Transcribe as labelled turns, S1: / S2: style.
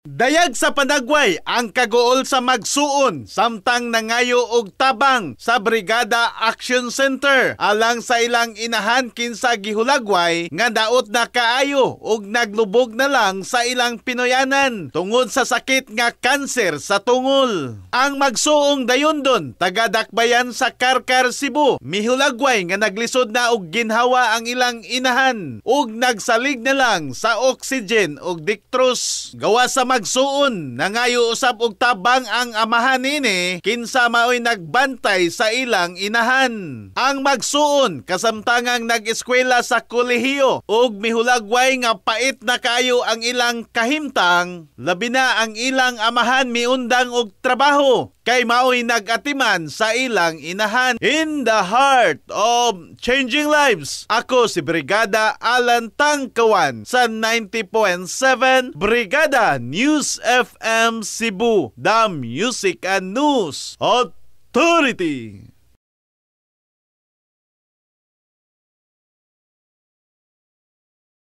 S1: Dayag sa Panagway ang kaguol sa magsuon samtang nangayo og tabang sa Brigada Action Center alang sa ilang inahan kinsa gihulagway nga daot na kaayo og naglubog na lang sa ilang pinoyanan tungod sa sakit nga kanser sa tungol. Ang magsuong dayondon, taga Dakbayan sa Carcar, Cebu, mihulagway nga naglisod na og ginhawa ang ilang inahan ug nagsalig na lang sa oxygen ug dextrose. Gawa sa magsuon, nangayo usab og tabang ang amahan nini kinsa maoy nagbantay sa ilang inahan. Ang magsuon kasamtangang nag-eskwela sa kolehiyo ug mihulagway nga pait na kaayo ang ilang kahimtang, labi na ang ilang amahan miundang og trabaho kay maoy nag-atiman sa ilang inahan. In the heart of changing lives, ako si Brigada Alan Tangkawan sa 90.7 Brigada News FM Cebu, the Music and News Authority.